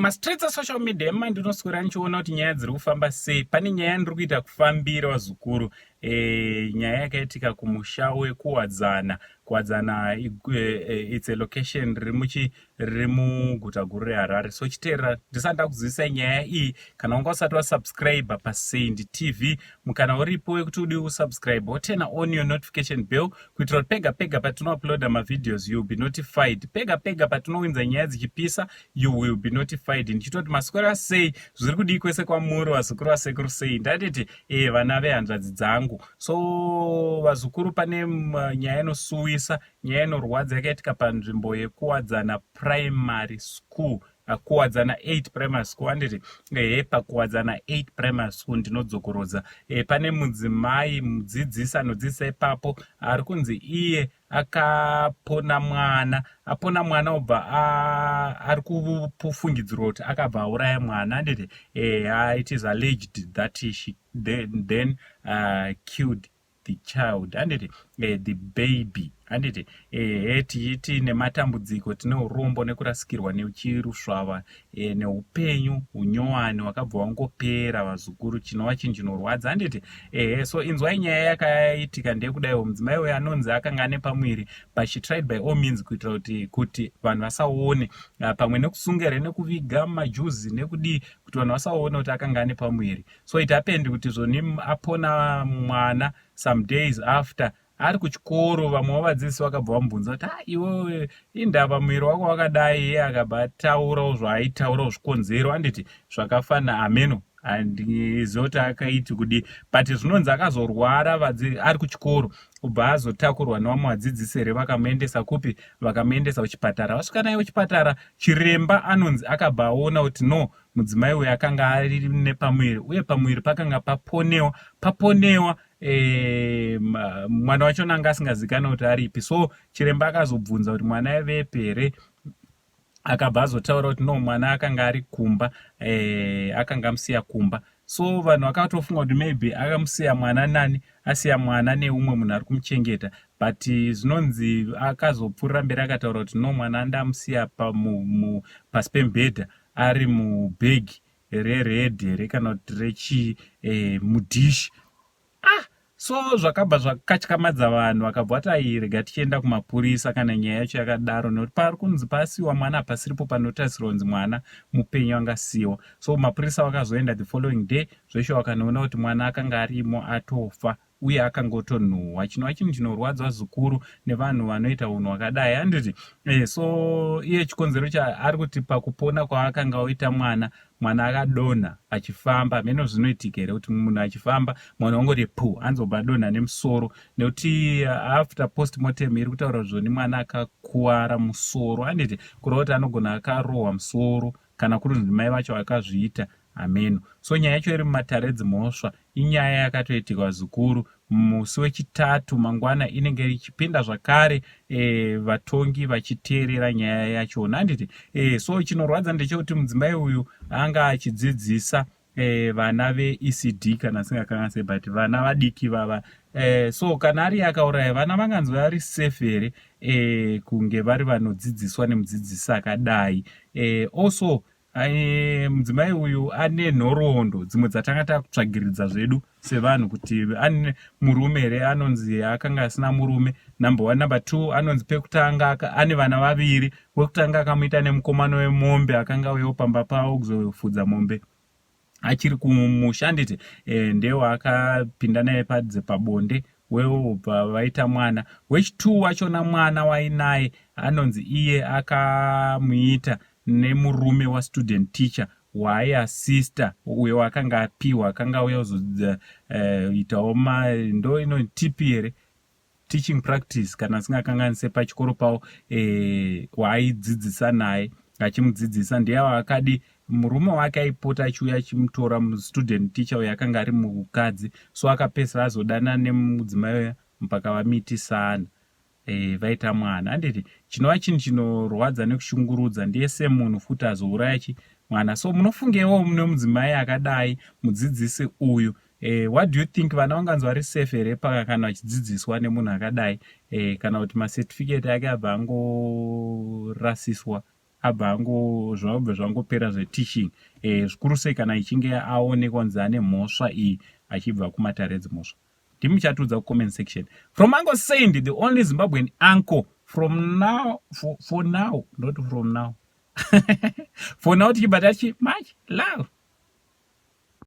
Mastreets esocial media ema ndinoswera ndichiona kuti nyaya dziri kufamba sei. Pane nyaya ndiri kuita kufambira, vazukuru. Nyaya yakaitika kumusha wekuWadzana. Kuwadzana, it's a location riri muchi riri muguta guru reHarare. So chiteerera, ndisati ndakuzivisai nyaya iyi, kana wanga usati wasubscribe paSaint TV, mukana uripo wekuti udi usubscribe, woturn on your notification bell kuitira kuti pega pega patinouploada mavideos, you will be notified. Pega pega patinowinza nyaya dzichipisa, you will be notified. Ndichitoti maswera sei, zviri kudii kwese kwamuri, vazukuru vasekuru sei? Ndatiti vana vehanzvadzi dzangu. So vazukuru, pane nyaya inosuwisa, nyaya inorwadza yakaitika panzvimbo yekuWadzana Primary School, Kuwadzana 8 Primary School, anditi? Ehe, paKuwadzana 8 Primary School, ndinodzokorodza, pane mudzimai mudzidzisi anodzidzisa ipapo ari kunzi iye akapona mwana. Apona mwana, obva ari kufungidzirwa kuti akabva auraya mwana, anditi? It is alleged that she then killed the child, handiti? The baby, handiti? Ehe, tichiti nematambudziko, tine urombo nekurasikirwa nechirusvava, neupenyu unyowani hwakabva wangopera, vazukuru, chinova chinhu chinorwadza, handiti? Ehe, so inzwai, nyaya yakaitika ndeyekudaiwo. Mudzimai uyu anonzi akanga ane pamuviri, but she tried by all means kuitira kuti vanhu vasaone, pamwe nekusunga here, nekuviga majuzi, nekudii, kuti vanhu vasaone kuti akanga ane pamuviri. So it happened kuti zvoni apona mwana, some days after, ari kuchikoro, vamwe vavadzidzisi vakabva vamubvunza kuti, "Ah, iwewe, indava muviri wako wakadai?" Iye akabva ataurawo zvaaitaurawo, zvikonzero, handiti? Zvakafanana, ameno, handizivi kuti akaiti kudii, but zvinonzi akazorwara ari kuchikoro, kubva azotakurwa nevamwe vadzidzisi here, vakamuendesa kupi? Vakamuendesa kuchipatara. Vasvika naye kuchipatara, chiremba anonzi akabva aona kuti no, mudzimai uyu akanga ari nepamuviri, uye pamuviri pakanga paponewa paponewa mwana wachona anga asingazikanwi kuti aripi. So chiremba akazobvunza kuti mwana aivepi here, akabva azotaura kuti no, mwana akanga ari kumba, akanga amusiya kumba. So vanhu vakatofunga kuti maybe akamusiya mwana nani, asiya mwana neumwe munhu ari kumuchengeta, but zvinonzi akazopfuurira mberi akataura kuti no, mwana andamusiya pasi pemubhedha, ari mubhegi rered here kana kuti rechii, mudhishi. Ah, so zvakabva zvakatyamadza vanhu, vakabva vati, "Ai, rega tichienda kumapurisa kana nyaya yacho yakadaro, nekuti pari kunzi pasiwa mwana hapasiripo panotarisirwa kunzi mwana mupenyu angasiwa." So mapurisa vakazoenda the following day, zvesho vakanoona kuti mwana akanga arimo atofa uye akangotonhuhwa, chinova chinhu chinorwadza zvikuru nevanhu vanoita unhu hwakadai, handiti? So iye chikonzero chaari kuti pakupona kwaakanga oita mwana, mwana akadonha achifamba. Mheno zvinoitika here kuti munhu achifamba, mwana wangoti pu, anzobva adonha nemusoro? Nekuti after postmortem iri kutaura zvoni mwana akakuwara musoro, handiti? Kureva kuti anogona akarohwa musoro, kana kuri kunzi mai vacho akazviita, hameno. So nyaya yacho iri mumatare edzimhosva. Inyaya yakatoitika zvikuru musi wechitatu. Mangwana inenge ichipinda zvakare, vatongi vachiteerera nyaya yachona, handiti? So chinorwadza ndechekuti mudzimai uyu anga achidzidzisa vana veECD, kana asingakanganise, but vana vadiki vava. So kana ari akauraya vana, vanganzi vari safe here kunge vari vanodzidziswa nemudzidzisi akadai? Also mudzimai uyu ane nhoroondo dzimwe dzatanga takutsvagiridza zvedu sevanhu kuti ane murume here. Anonzi akanga asina murume, number one. Number two, anonzi pekutanga ane vana vaviri. Wekutanga akamuita nemukomana wemombe akanga auyawo pamba pavo kuzofudza mombe achiri kumusha, handiti? Ndewaakapinda naye padze pabonde, wobva vaita mwana wechi2 wachona. Mwana wainaye anonzi iye akamuita nemurume wastudent teacher waaiasista, uyo wakanga apiwa, akanga auya kuzoitawo ndo ino TP here, teaching practice, kana asingakanganise, pachikoro pavo, waaidzidzisa naye, achimudzidzisa. Ndiye waakadi murume wake aipota achiuya achimutora, mustudent teacher uyo akanga ari mukadzi. So akapedzisira azodana nemudzimai uya mpaka vamitisana, vaita mwana, handiti? Chinova chinhu chinorwadza nekushungurudza. Ndiye semunhu futi azouraya chi mwana. So munofungewo mune mudzimai akadai, mudzidzisi uyu, what do you think? Vana vanganzi vari safe here kana vachidzidziswa nemunhu akadai, kana kuti macertificate ake abva angorasiswa? Abva ango zvabva zvangopera zveteaching, zvikuru sei kana ichinge aonekwa kunzi ane mhosva iyi achibva kumatare edzimhosva. Ndimi muchatiudza kucomment section. From Uncle Saint, the only Zimbabwean uncle from now, for now, not from now, for now. Tichibva tachi much love.